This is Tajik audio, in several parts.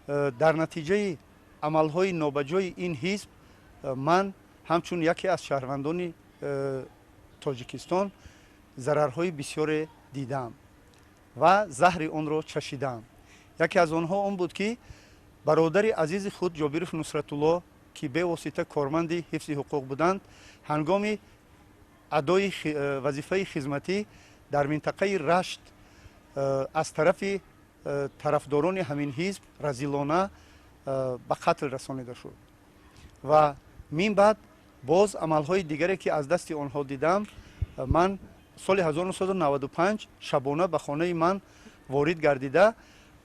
Дар натиҷаи амалҳои нобаҷои ин ҳизб ман ҳамчун яке аз шаҳрвандони Тоҷикистон зарарҳои бисёре дидаам ва заҳри онро чашидаам. Яке аз онҳо он буд, ки бародари азизи худ Ҷобиров Нусратулло, ки бевосита корманди ҳифзи ҳуқуқ буданд, ҳангоми адои вазифаи хизматӣ дар минтақаи Рашт аз тарафи тарафдорони ҳамин ҳизб разилона ба қатл расонида шуд. Ва мин баъд боз амалҳои дигаре, ки аз дасти онҳо дидам: ман соли 1995 шабона ба хонаи ман ворид гардида,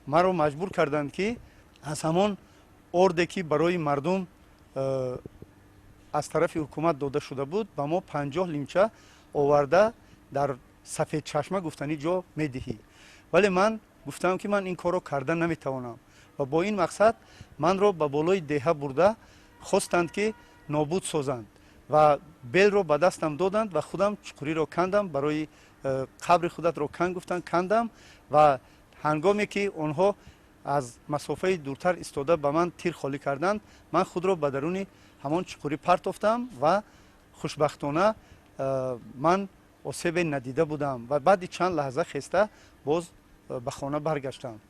маро маҷбур карданд, ки аз ҳамон орде, ки барои мардум аз тарафи ҳукумат дода шуда буд, ба мо 50 лимча оварда дар Сафедчашма гуфтанӣ ҷо медиҳӣ. Вале ман гуфтам, ки ман ин корро карда наметавонам, ва бо ин мақсад манро ба болои деҳа бурда хостанд, ки нобуд созанд, ва белро ба дастам доданд ва худам чуқуриро кандам. Барои қабри худатро кан гуфтанд, кандам. Ва ҳангоме ки онҳо аз масофаи дуртар истода ба ман тир холӣ карданд, ман худро ба даруни ҳамон чуқурӣ партофтам ва хушбахтона ман осебе надида будам ва баъди чанд лаҳза хеста боз ба хона баргаштам.